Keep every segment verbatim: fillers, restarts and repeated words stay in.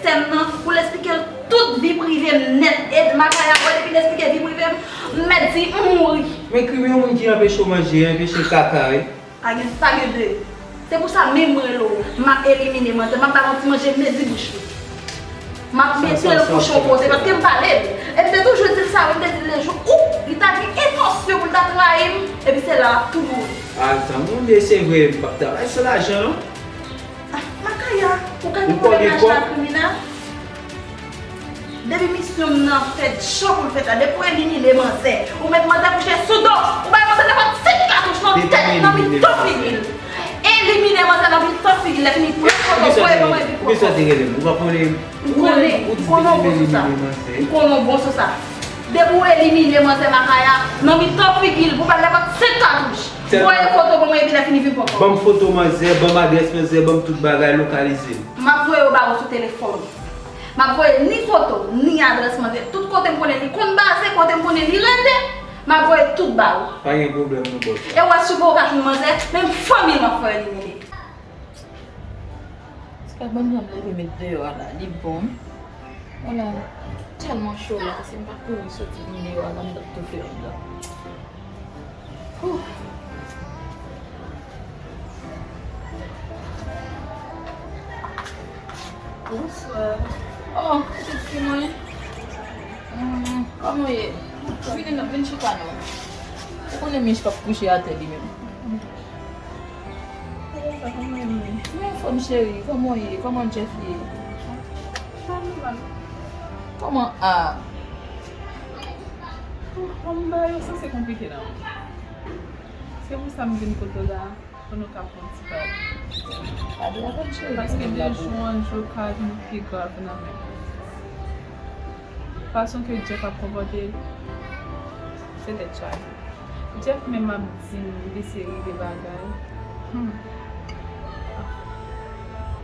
Sèn nan, pou l esplike l tout vi prive m nèt. E Makaya, wè, depi l esplike vi prive m, m mèt di m mouri. Men Krimi, yon moun ki anpeche w manje, anpeche w kaka, wi. Pa gen, pa gen de. Se pou sa menm m rele w, m ap elimine manzè, m ap ba l yon ti manje mezi bouch li. M ap mete l kouche yon kote, paske m pale l. E m te toujou di l sa, wi, m te di l le jou ou li ta gen entansyon pou l ta trayi m, epi se la l ap tou mouri. A, zanmi w, men se vre, m p ap travay san lajan, non. Ah, Makaya, ou ka gen pwoblèm lajan ak Krimi la? Depi misyon m nan fèt jan pou l fèt la, depi w elimine manzè, ou met manzè kouche sou do, ou bay manzè nenpòt senk katouch nan tèt, nan mitan figi l. Elimine manzè nan mitan figi l, lè fini pran foto, voye ban mwen epi pran kòb. Poukisa w te rele m? Ou pa konnen. M konnen, m konnen w bon sou sa. M konnen w bon sou sa. Depi w elimine manzè Makaya, nan mitan figi l, pou bay nenpòt senk katouch. Voye foto ban mwen epi lè fini vin pran kòb. Ban m foto manzè, ban m adrès manzè, ban m tout bagay, lokalize m. M ap voye yo ba ou sou telefòn ou. M ap voye ni foto, ni adrès manzè. Tout kote m konnen li konn baze, kote m konnen li rete, m ap voye tout ba ou. Pa gen pwoblèm non, bòs. E w wè si w ka jwenn manzè, menm fanmi l m ap fè elimine. Se pa bann jan m leve met deyò a la, li bon. Wala, tèlman cho la, si m pa kouri soti deyò a la, m t ap toufe anndan. Whew. Bonswa. Oh, pitit fi mwen. Hmm, kòman w ye? Vini non, vin chita non. Ou konnen Mich p ap kouche atè li menm. Kòman w ye? Mwen anfòm cheri, kòman w ye? Kòman Jeff ye? Kòman a? Anba yo sanse konplike la. Se pou sa m vin kote w la, pou nou ka fè yon ti pale. Pale avè m cheri. Paske de jou an jou ka vin pi grav nan men m. Fason ke Jeff ap konpòte l, se tèt chaje. Jeff menm ap di m de seri de bagay. Hmm.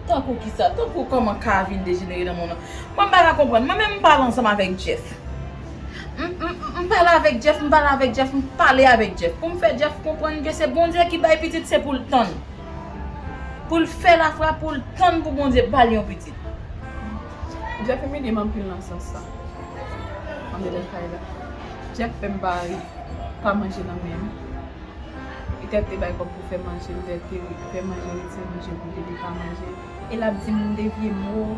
Tankou kisa? Tankou kòman ka vin dejenere nan mond lan? Mwen m pa ka konprann. Mwen menm m pale ansanm avèk Jeff. M, m, m pale avèk Jeff, m pale avèk Jeff, m pale avèk Jeff. Pou m fè Jeff konprann ke se Bondye ki bay pitit, se pou l tann. Pou l fè lafwa, pou l tann pou Bondye ba l yon pitit. Jeff imilye m anpil nan sans sa. Andedan kay la. Jeff fè m pa, pa manje nan men m. Li te ap te bay kòb pou fè manje, li te ap te fè manje, retire manje pou li, li pa manje. E l ap di m de vye mo,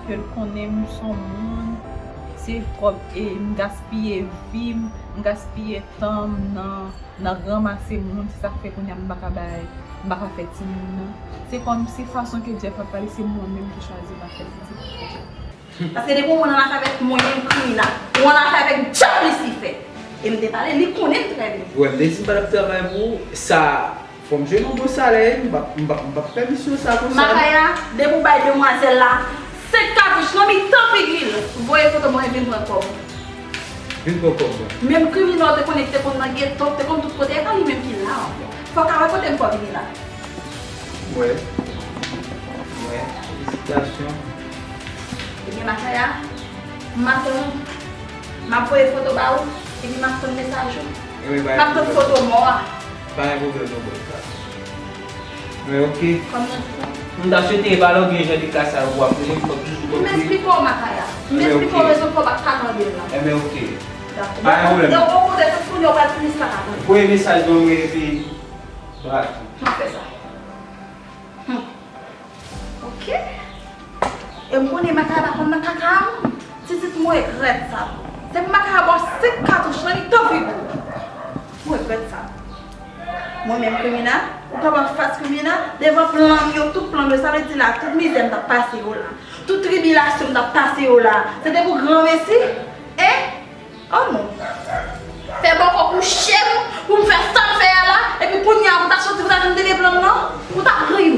ke l konnen m s on moun, se kòb, e m gaspiye vi m, m gaspiye tan m nan, nan ranmase moun, se sa k fè kounye a m pa ka bay, m pa ka fè timoun nan. Se kòm, se fason ke Jeff ap pale, se mwen menm ki chwazi pa fè pitit. Paske depi w ann afè avèk mwen menm Krimina, ou ann afè avèk dyab Lisifè. E m te pale, li konnen m trè byen. Wè, m te di m pa t ap travay pou ou, sa, fò m jwenn yon bon salè, m p ap, m p ap, m p ap fè misyon sa konsa. Makaya, depi w bay demwazèl la senk katouch nan mitan figi l, voye foto mwen vin pran kòb. Vin pran kòb mwen. Menm Krimina w te konnen ki te konn nan geto, ki te konn tout kote, e pa li menm ki la ankò. Fò w ka wè kote m fò vini la. Wè. Wè. Felisitasyon. Ebyen, Makaya, m ap tann, m ap voye foto ba ou, epi m ap tann mesaj ou. M ap tann foto mò a. Pa gen pwoblèm non, bòs la. Men oke. Kòm nan di sa. M ta swete e pa lòt gen jan de ka sa yo pou w ap fè, fò toujou konprann. M esplike w, Makaya. M esplike w rezon fò w pa ka tande l lan. Enben oke. Dakò. Pa gen pwoblèm. Donk, okontrè, tout kounye a w pral fini pa ka tande. Voye mesaj ban mwen epi Bravo. M ap fè sa. Hmm. Oke. E m konnen Makaya pa konn nan kaka a non. Titit m regrèt sa. Depi Makaya ba w senk katouch nan mitan figi w. M regrèt sa. Mwen menm Krimina, ou kanpe anfas Krimina, devan plan m yo, tout plan m yo, sa vle di la, tout mizè m t ap pase yo la, tout tribilasyon m t ap pase yo la, se te pou granmesi? E Oh non. Fè bòkò kouche m pou m fè sa m fè a la, epi kounye a pou w ta soti pou w ta vin tande plan m nan, ou t ap ri m.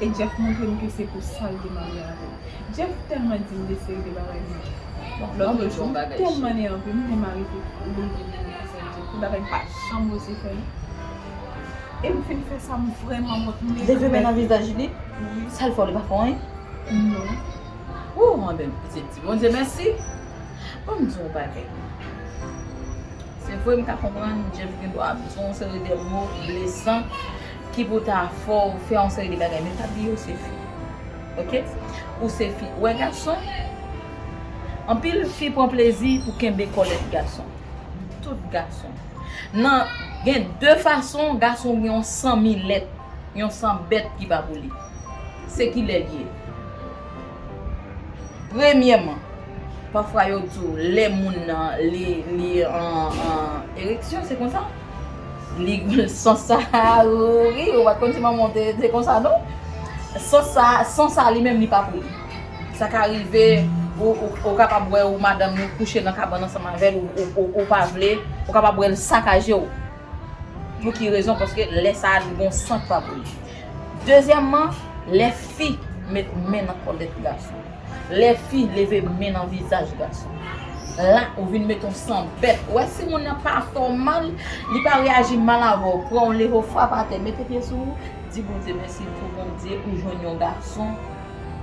E Jeff montre m ke se pou sa l te marye avè m. Jeff tèlman di m de seri de bagay, men lòt jou, m tèlman nève, m menm arete leve nan vizaj Jeff. Yon bagay m pa janm oze fè, non. E m fin fè sa, m vrèman wont, m leve men nan vizaj li? Wi. Sa l fè w, li pa fè w anyen? Non. Ou, anben, pitit, di Bondye mèsi. Ban m di w yon bagay. Se vre, m ka konprann, Jeff gen dwa ap di w yon seri de mo blesan, ki pou ta fè w fè yon seri de bagay, men pa bliye w se fi. Oke? Ou se fi. Ou wè gason? Anpil fi pran plezi pou kenbe kòlèt gason. Tout gason. Nan, gen de fason gason gen yon san milèt, yon san bèt ki pa pou li. Se kilè l ye? Premyèman, pafwa yo di w lè moun nan li, li an, an ereksyon, se konsa? Li san sa, wi, ou pa t konn si manman w te, te konsa, non? San sa, san sa li menm li pa pou li. Sa ka rive, ou, ou, ou kapab wè ou madanm ou kouche nan kabann ansanm avè l, ou, ou, ou, ou pa vle, ou kapab wè l sakaje w. Pou ki rezon? Paske lè sa a, li gon san k pa pou li. Dezyèmman, lè fi met men nan kòlèt gason. Lè fi leve men nan vizaj gason. La, ou vin met yon san bèt. Ou wè si moun nan pa fè w mal, li pa reyaji mal avè w, pran w leve w frape atè, mete pye sou ou, di Bondye mèsi pou Bondye, ou jwenn yon gason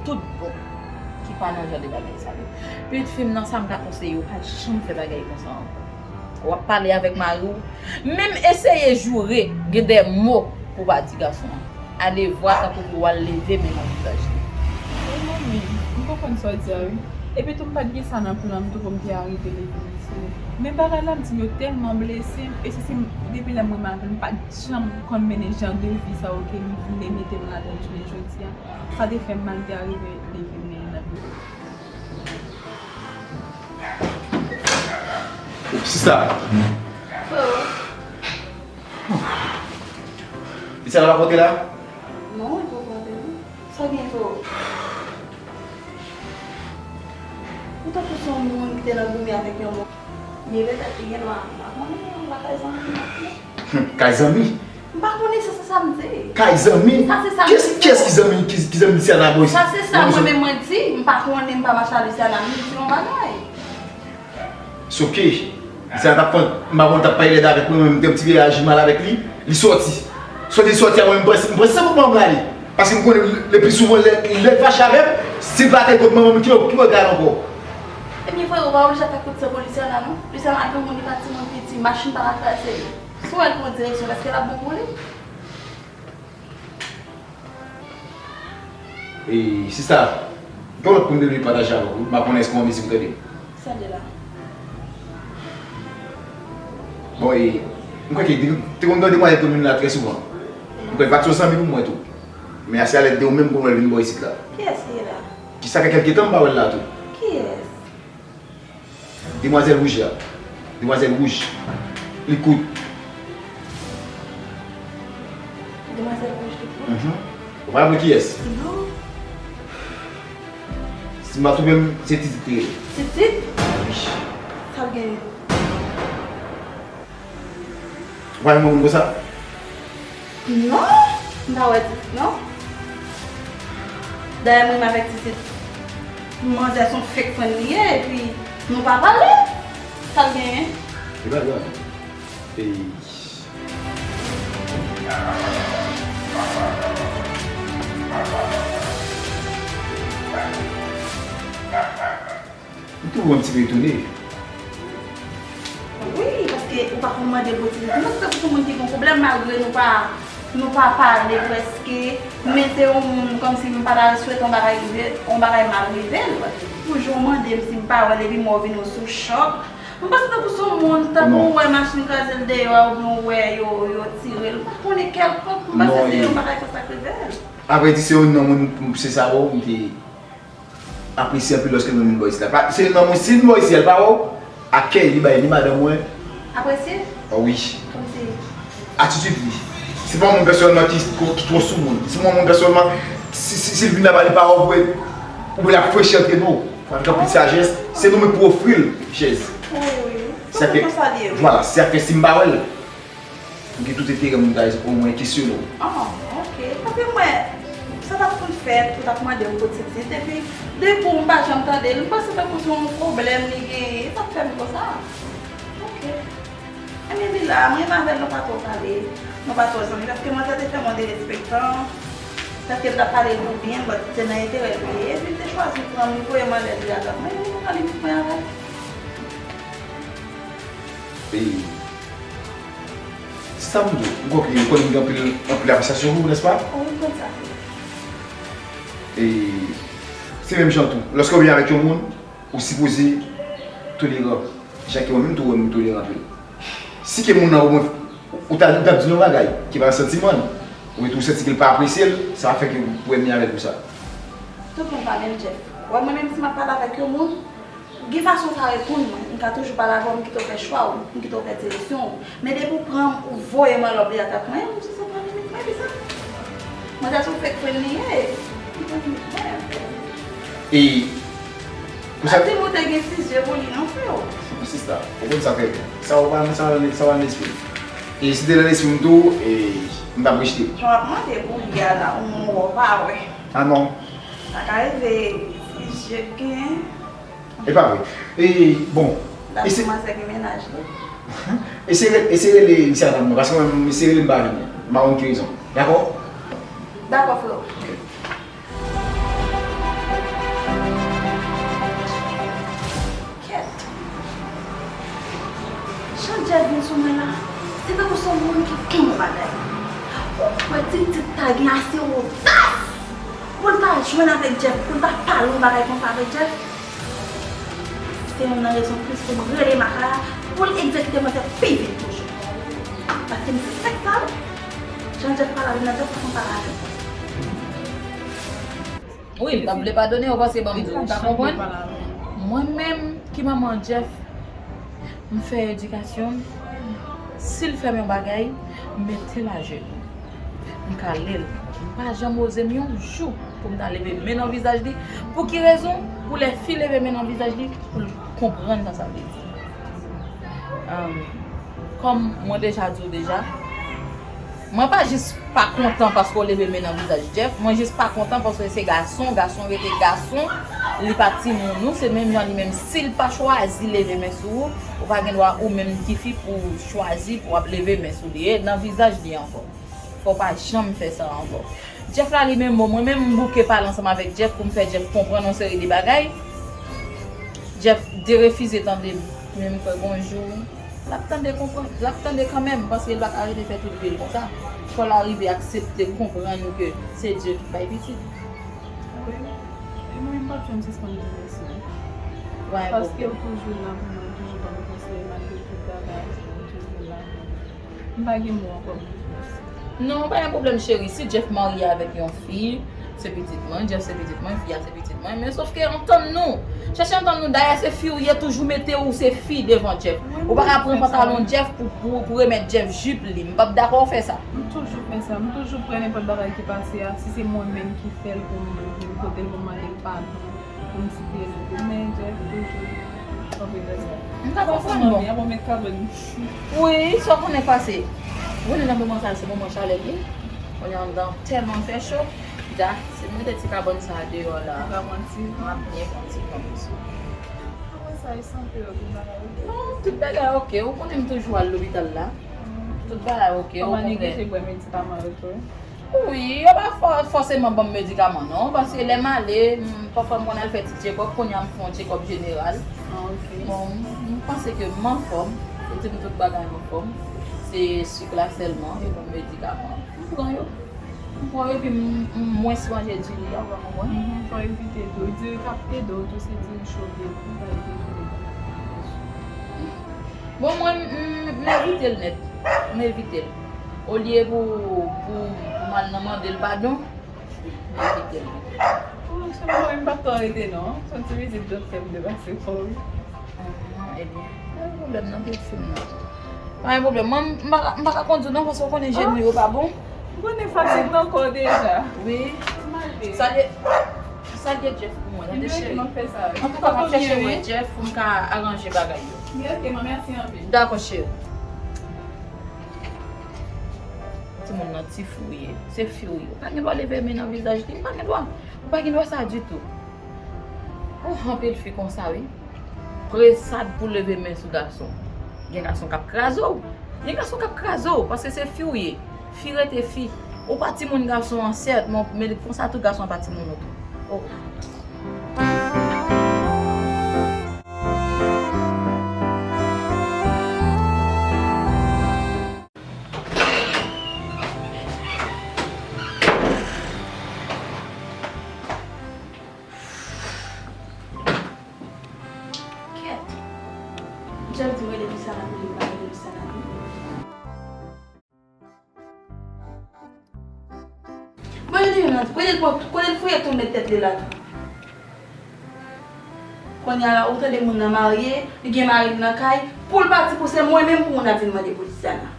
tout bon ki pa nan jan de bagay sa yo. Pitit fi m nan, sa m ka konseye w, pa janm fè bagay konsa ankò. W ap pale avèk mari w, menm eseye joure, gen de mo pou w pa di gason an. Alevwa tankou pou w al leve men nan vizaj li. Wi, manmi, m konprann sa w di a, wi. Epi tou, m pa t gen sa nan plan m tou pou m te arive leve men sou li. Men bagay la, m di m yo tèlman blese m, e se, se m, depi lè m renmen avè l, m pa t janm konn mennen jan de vi sa yo ke li vle mete m ladan l jounen jodi a. Sa te fè m mal te arive leve men nan biro. Sista. Freo. Li sa la pa pote la? Non, li poko antre non. Sa gen freo? Ou tankou se yon moun ki te nan goumen avèk yon moun. Li rete ak li gen dwa, m pa konnen, lakay zanmi m ap ye. Kay zanmi? M pa konnen, se sa, sa m di. Kay zanmi? Sa se sa m di. Kiyès, kiyès ki zanmi, ki, ki zanmi Luciana, boy? Sa se sa mwen menm mwen di. M pa konnen, m pa mache a Luciana, m di yon bagay. Soke, Luciana t ap pran, m pa konn, t ap pale lèd avèk mwen, mwen menm, m te yon ti reyaji mal avèk li, li sòti. Sòti, li sòti a, mwen menm, m pran, m pran san pou mwen prale. Paske m konnen le pli souvan, lè, lè l fache avè m, si l pa te kont manman m, ki, ki wè gad ankò? Ebyen, frè, ou pa oblije ap fè kout san pou Luciana, non. Luciana, ak yon moun, li pa timoun piti, machin pa ka kraze li. Si w wè l pran direksyon, èske l ap bon pou li? E, sista, gen yon lòt moun m te vle pataje avè w, wi. M pa konnen èske w anvi di m tande. Sa de la. Bon, e, m kwè ke te, te konn gen demwazèl Domino la trè souvan. M kwè l pa t yon zanmi pou mwen tou. Men a se alèd de ou menm pou mwen vin bò isit la. Kiyès ki la? Ki sa fè kèlke tan m pa wè l la tou. Kiyès? Demwazèl wouj la. Demwazèl wouj. Li kout. Demwazèl wouj li kout? Mhm. Ou pa raple kiyès? Non. Si m pa twonpe m, se Titit li rele. Titit? Wi. Sa l genyen? Ou pa janm wè moun konsa? Non, m pa wè Titit non. Dayè mwen menm avèk Titit, manzè se yon fake friend li ye, epi nou pa pale. Sa l genyen? Li pa grav. Eyi. M twouve w yon ti pe etone. Wi, paske ou pa konn mande l pou ti. M panse tankou se yon moun ki gen pwoblèm, malgre nou pa, nou pa pale prèske, men se yon moun kòmsi m pa ta swete yon bagay rive, yon bagay mal rive l. Toujou mande m si m pa wè l, epi m wè w vin sou chòk. M panse tankou se yon moun, tankou w wè machin kraze l deyò a, oubyen w wè yo, yo tire l. M pa konnen kèlkonk, m panse se yon bagay konsa k rive l. Avrèdi, se youn nan moun, se sa, wi, m te apresye anpil lòske l vin bò isit la. Pa, se youn nan moun, si l vin bò isit la, l pa wè w, akèy li bay ni madanm mwen. Apresye? Ah wi. Kòmsi? Atitid li. Se pa yon moun pèsonèlman ki, ki twò sou moun. Se pa yon moun pèsonèlman, si, si, si l vin la, li pa wè w vre, oubyen l ap frechi antre nou. Avèk anpil sajès, se nou menm pou ofri l chèz. Wi, wi. Sa fè, vwala, sa fè si m pa wè l, m gen tout enterè m ta omwen kesyone w. Ah, ok. Paske mwen, sa t ap konn fèt, ou t ap mande m pou Titit, epi depi w m pa janm tande l, m panse tankou se yon pwoblèm li genyen, sa k fè m konsa. Ok. Ebyen, li la, mwen menm avè l, nou pa twò pale, nou pa twò zanmi, paske manzè te fè m yon derespektan, paske l t ap pale pou byen, but se nan enterè l li ye, epi l te chwazi pran m, li voye m anlè li a, donk mwen menm, mwen pran limit mwen avè l. Eyi. Sa m di w, m kwè ke, m konnen gen anpil, anpil apresyasyon pou ou, nèspa? Wi, m konn sa. E se menm jan tou. Lòske w byen avèk yon moun, ou sipoze toleran. Jan ke mwen menm tou, mwen toleran anpil. Si ke moun nan, omwen, ou ta, ou ta di yon bagay ki pa nan santiman l, oubyen tou ou santi ke l pa apresye l, sa va fè ke pou ènmi avèk ou sa. Tout moun pa menm, Jeff. Wè, mwen menm, si m ap pale avèk yon moun, gen fason w ta reponn mwen. M ka toujou pale avè w, m kite w fè chwa w, m kite w fè direksyon w. Men depi w pran m, ou voye m anlè w vle atak mwen, m santi m pa menm, mwen, bizar. Mwen ta sou fake friend li ye. Li konn mwen. E pou sa. Pati m ou te gen sis je pou li non, freo. Sista, ou konn sa trè byen. Sa ou pa nan, sa pa nan, sa pa nan lespri m. E si te nan lespri m tou, e, m t ap rejte l. Jan w ap mande pou li a la, ou wè w pa wè. Ah non. Sa ka rive, sis je gen. E pa vre. E, bon. L ap kòmanse gen mennaj li. Eseye, eseye rele misye atann mwen, paske mwen, eseye rele m pa vini. M pa konn ki rezon. Dakò? Dakò, freo. Ok. Kèt. Jan Jeff vin sou mwen la, se tankou se yon moun ki konn yon bagay. Ou kwè Titid ta gen ase odas pou l ta jwenn avèk Jeff, pou l ta pale yon bagay konsa avèk Jeff? Se youn nan rezon plis pou m rele Maka a, pou l egzekite mwen fè pi vit toujou. Paske m sèk sa wi. Jan Jeff pale avè m nan, Jeff pa konn pale avè m. Wi, m t ap vle padone w paske ban m di w, ou ka konprann? Mwen menm ki manman Jeff, m fè edikasyon m, si l fè m yon bagay, m mete l ajenou. M kale l. M pa janm oze m yon jou pou m ta leve men nan vizaj li. Pou ki rezon? Pou lè fi leve men nan vizaj li, pou l konprann sa sa vle di. Ahn, kòm mwen deja di w deja, mwen pa jis pa kontan paske w leve men nan vizaj Jeff, mwen jis pa kontan paske se gason, gason rete gason, li pa timoun ou, se menm jan li menm, si l pa chwazi leve men sou ou, ou pa gen dwa ou menm ki fi pou w chwazi pou w ap leve men sou li, e nan vizaj li ankò. Fò w pa janm fè sa ankò. Jeff la li menm, bon, mwen menm m bouke pale ansanm avèk Jeff pou m fè Jeff konprann yon seri de bagay. Jeff derefize tande m. Men m kwè gon jou, l ap tande konprann, l ap tande kanmenm, paske l pa ka rete fè tout vi l konsa. Fò l arive aksepte konprann ke se Dye ki bay pitit. Wi. E mwen, m p ap janm sispann di w mèsi. Pa gen pwoblèm. Paske w toujou la pou mwen, toujou ban m konsèy, malgre tout bagay, ou toujou la pou mwen. M pa gen mo ankò pou di w mèsi. Non, pa gen pwoblèm, cheri. Si Jeff marye avèk yon fi, se pitit mwen, Jeff se pitit mwen, fi a se pitit mwen. Men sofke antann nou. Chèche antann nou. Dayè, se fi w ye, toujou mete w se fi devan Jeff. Ou pa ka pran pantalon Jeff pou, pou, pou remèt Jeff jip li. M p ap dakò w fè sa. M toujou fè sa. M toujou pran nenpòt bagay ki pase a. Si se mwen menm ki fè l pou m, pou m pote l pou m mande l padon. Pou m sipliye l tou. Men Jeff toujou kanpe dèyè. M ka konprann, bon. Apre w met kabòn. Wi, sa w konnen k pase. Ou konnen nan moman sa, se moman chalè l ye. Kounye a anndan tèlman fè cho. Da, si m mete ti kabòn sa a deyò la, m ap byen pran ti kanpe sou. Apre sa, e sante yo, tout bagay oke? Non, tout bagay oke. Ou konnen m toujou al lopital la. Tout bagay oke, okontrè. Kòman neglige bwè medikaman yo tou? Wi, yo pa fò, fòseman ban m medikaman non, paske lè m ale, m, pafwa m konn al fè ti check-up, kounye a m fè yon check-up jeneral. Ah, ok. Bon, m, m panse ke m anfòm, yo di m tout bagay anfòm, se sik la sèlman, yo ban m medikaman. M pran yo. M pran yo, epi m, m mwens manje diri a, ou pa konprann? Mhm, fò evite tou. Diri k ap ede w tou, se diri cho vre, ou pa evite tou. Bon, mwen, m, m evite l nèt. M evite l. Olye pou, pou, pou m al nan mande l padon, m evite l. Bon, se mwen, m pa t twò rete non. Se yon ti vizit doktè m te pase fè w wi. Ahn, ebyen, pa gen pwoblèm nan, tout fim nan. Pa gen pwoblèm. Mwen, m pa ka, m pa ka kondui non, paske w konnen jenou yo pa bon. M konnen fatig nan kò deja. Wi. M ale. Salye Jeff pou mwen, tande cheri. Antouka, m ap chèche wè Jeff pou m ka aranje bagay yo. Dakò, cheri. Timoun nan ti fi w ye. Se fi w ye. Ou pa gen dwa leve men nan vizaj li. Ou pa gen dwa. Ou pa gen dwa sa ditou. Oh, anpil fi konsa, wi. Presad pou leve men sou gason. Gen gason k ap kraze w. Gen gason k ap kraze w, paske se fi w ye. Fi rete fi. Ou pa timoun gason an, sèt, men, men konsa tou gason an pa timoun ou tou. Oh. Kote li menm nan? Kote l, kote l fouye tou met tèt li la tou? Kounye a la, ou tande moun nan marye, li gen mari l nan kay, pou l pati pou se mwen menm pou moun ap vin mande pou Luciana.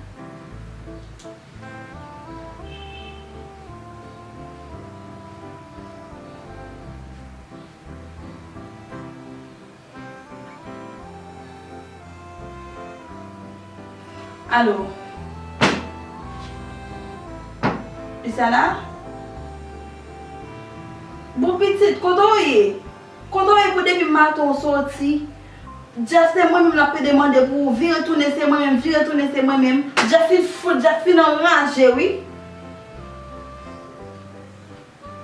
Alo? Luciana? Bon pitit, kote w ye? Kote w ye pou depi maten w soti? Jeff se mwen menm l ap pede mande pou ou, vire tounen se mwen menm, vire tounen se mwen menm. Jeff fin fout, Jeff fin anraje wi.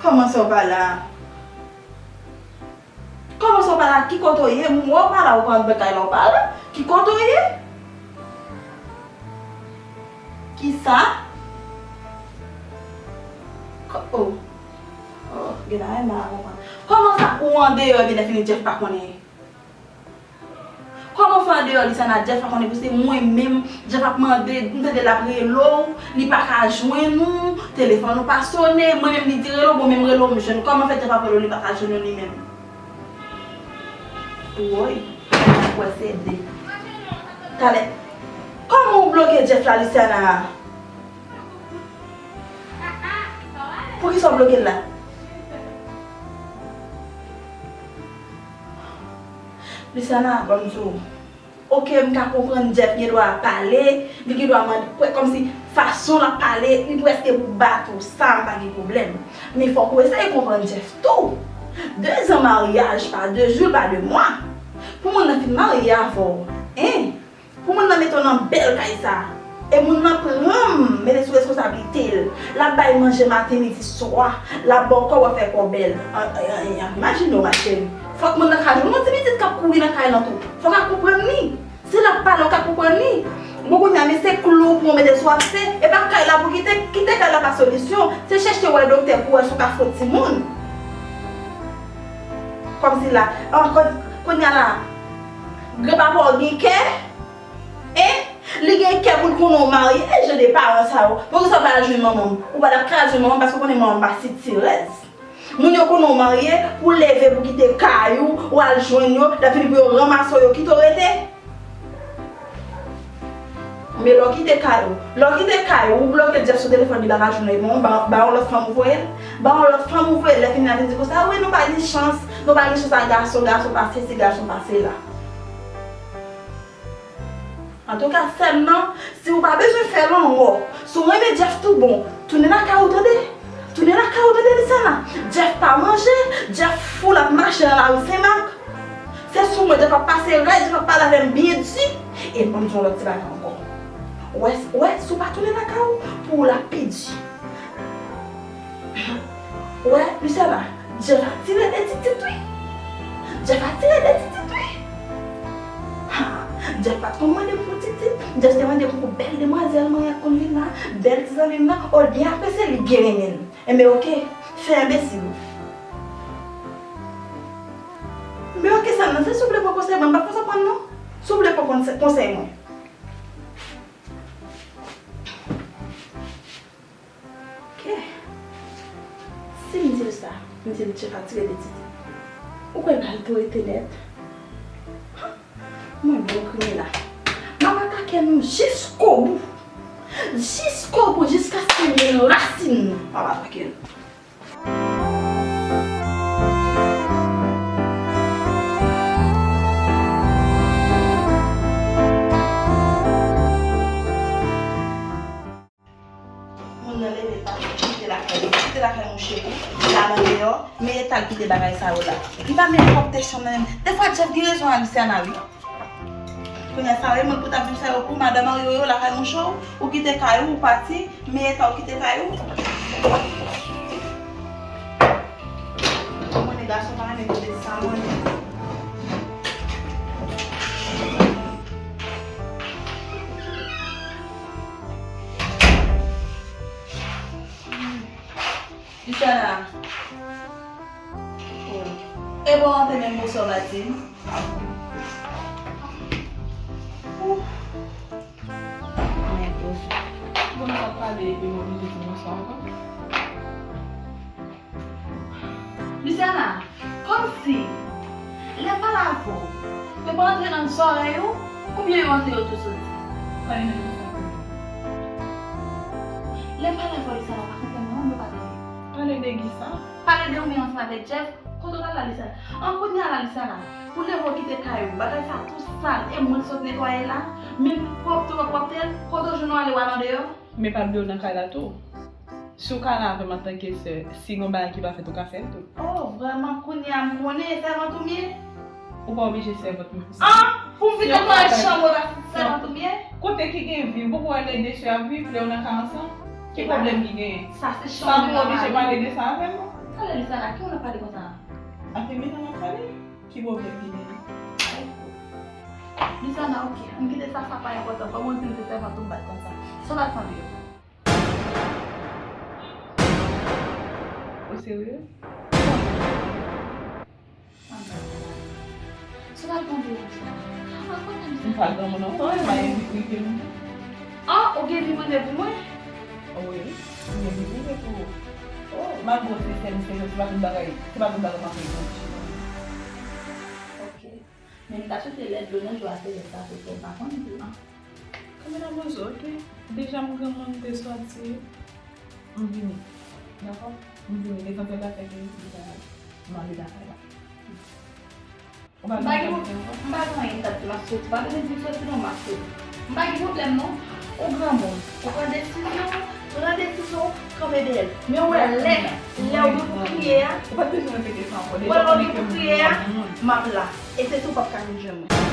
Kòman sa w pa la? Kòman sa w pa la? Ki kote w ye? M wè w pa la, ou pa anndan kay la, ou pa la. Ki kote w ye? Kisa? Ko-, oh. Oh, gen bagay m pa ka konprann. Kòman sa ou andeyò epi lè fini Jeff pa konnen? Kòman fè andeyò Luciana Jeff pa konnen pou se mwen menm, Jeff ap mande, m tande l ap rele w, li pa ka jwenn ou, telefòn ou pa sone, mwen menm li di rele w, bon menm rele w m jwenn, kòman fè Jeff ap rele w li pa ka jwenn ou li menm? Woy, wè se de. Talè, kòman ou bloke Jeff la Luciana? Poukisa w bloke l la? Luciana, ban m di w. Oke, m ka konprann Jeff gen dwa pale, li gen dwa mande, kòmsi fason l ap pale, li prèske pou bat ou, sa m pa gen pwoblèm. Men fòk ou eseye konprann Jeff tou. De zan maryaj, pa de jou, pa de mwa. Pou moun nan fin marye avè w, en, pou moun nan mete w nan bèl kay sa, e moun nan pran m, mete sou reskonsablite l, l ap bay manje maten, midi, swa, l ap ba w kòb, w ap fè kò bèl. An, an, an, an, imajine w, ma chérie. Fòk moun nan ka jwenn yon ti pitit k ap kouri nan kay lan tou. Fòk w ka konprann li. Si l ap pale, w ka konprann li. Bon, kounye a, men se klou pou w mete sou ap se, e pa kay la pou kite, kite kay la pa solisyon. Se chèche wè doktè pou wè si w ka fè yon timoun. Kòmsi la, an, kon-, kounye a la, granpapa w gen kè, en, li gen kè pou l konnen w marye, e jan de paran sa yo. Poukisa w pa al jwenn manman m? Ou pa t ap ka al jwenn manman m paske w konnen manman m pa sitirèz. Moun yo konnen w marye, pou w leve pou kite kay ou, w al jwenn yo, lè fini pou yo ranmase w, yo kite w rete. Men lè w kite kay ou, lè w kite kay ou, ou bloke Jeff sou telefòn, li pa ka jwenn ou, bon, ba, ba yon lòt fanm ou voye l, ba yon lòt fanm ou voye l, lè fini l ap vin di konsa, wi, nou pa gen chans, nou pa gen chans ak gason, gason pa sesi, gason pa sela. Antouka, sè m nan, si ou pa bezwen fè lanmò, si w renmen Jeff tou bon, tounen lakay ou tande. Tounen lakay ou tande, Luciana. Jeff pa manje, Jeff fou l ap mache nan lari Senmak. Se sou mwen Jeff ap pase rèd, Jeff ap pale avè m byen di. E ban m di w yon lòt ti bagay ankò. Ou wè, ou wè, si w pa tounen lakay ou, pou ou l ap pi di. Ou wè, Luciana, Jeff atire de Titit wi. Jeff atire de Titit wi. Ha, Jeff pa t konn mande pou Titit. Jeff te mande pou bèl demwazèl mwen ak konn vin la, bèl ti zanmi m nan, olye apresye li byen renmen l. Enben oke, fè enbesil ou. Men oke, sa nan se souple pran konsèy mwen, m pa konn sa pran non. Souple pran konsèy, konsèy mwen. Oke. Si m di l sa, m di l Jeff atire de Titit. Ou kwè l pral tou rete nèt? Mwen menm kounye la, m ap atake nou jiskobou. Jiskobou, jiskaske m jwenn rasin nou. M ap atake nou. Moun nan leve l pa kite lakay li, kite lakay mouche pou l al andeyò, men eta l kite bagay sa yo la. M pa menm pwòpte chanm nan menm. Defwa Jeff gen rezon a Luciana wi. Kounye a sa remonn pou t ap di w sa yo pou madanm marye w yo lakay mouche w, ou kite kay ou, ou pati, men eta w kite kay ou. Mwen, gason pa renmen kote sa, mwen. Luciana. Oh. E bon, an te menm bosò matin. Ouh. Mwen, bosò. Bon, nou pa pale epi nou oblije di bonswa ankò. Kòmsi, lè m pale avè w, yo pa antre nan zòrèy ou, oubyen yo antre yo tou soti? Pale nan ki sa? Lè m pale avè w, Lisana pa konprann mwen, ou pa tande. Pale de ki sa? Pale de ou menm ansanm avèk Jeff, kote w t al la, Lisana? An kounye a la, Lisana, ou leve w kite kay ou, bagay sa tou sal, e mwen k sot netwaye l la, menm pwòpte w pa pwòpte l, kote w jwenn w ale w al andeyò? Men pa bliye w nan kay la tou. Si w ka la avè m antanke sè, si gon bagay ki pa fèt, ou ka fè l tou. Oh, vrèman, kounye a m konnen e sèvant ou m ye? Ou pa oblije sèvant mwen pou sa. Ah! Pou m vin netwaye chanm ou la, sèvant ou m ye? Kote ki gen vi, ou poko wè lè de sè ap viv, lè yo nan kay ansanm? Ki pwoblèm ki genyen? Sa se chanm ou nan mari. Sa pou oblije pale de sa avè m? Talè, Lisana, ki moun ap pale konsa? Ak Emina m ap pale? Ki pwoblèm ki genyen? Lisana, oke, m kite sa, sa pa enpòtan. Kòman w di m se sèvant ou m bat konsa? Sa w t al fè andeyò? Ou serye? Sa w t al fè andeyò, Lisana? An, konnen m sa. M pa granmoun ankò, e pa envite m. An, ou gen vi prive pou mwen? Wi, m gen vi prive pou ou. Oh, malgre w se sè m, se vre, se pa tout bagay, se pa tout bagay m ap reproche. Ok. Men m ta swete lè dlo nan je w a se lè sa, se fè m pa konn tou. Kamera poze, ok. Deja m granmoun, m te sòti. M vini. Dakò? M vini. Lesansyèl la se ke m ale lakay la. Ou pa bezwen sòti ankò? M pa gen anyen, m t ap di m ap sòti. Pa bezwen di m sòti non, m ap sòti. M pa gen pwoblèm non. Ou granmoun. Ou pran desizyon, pran desizyon, kanpe dèyè l. Men ou wè lè, lè ou gen pou kriye a, ou pa t bezwen repete sa ankò. Deja ou konnen ke m granmoun. M ap la. E se si w p ap ka vin jwenn mwen.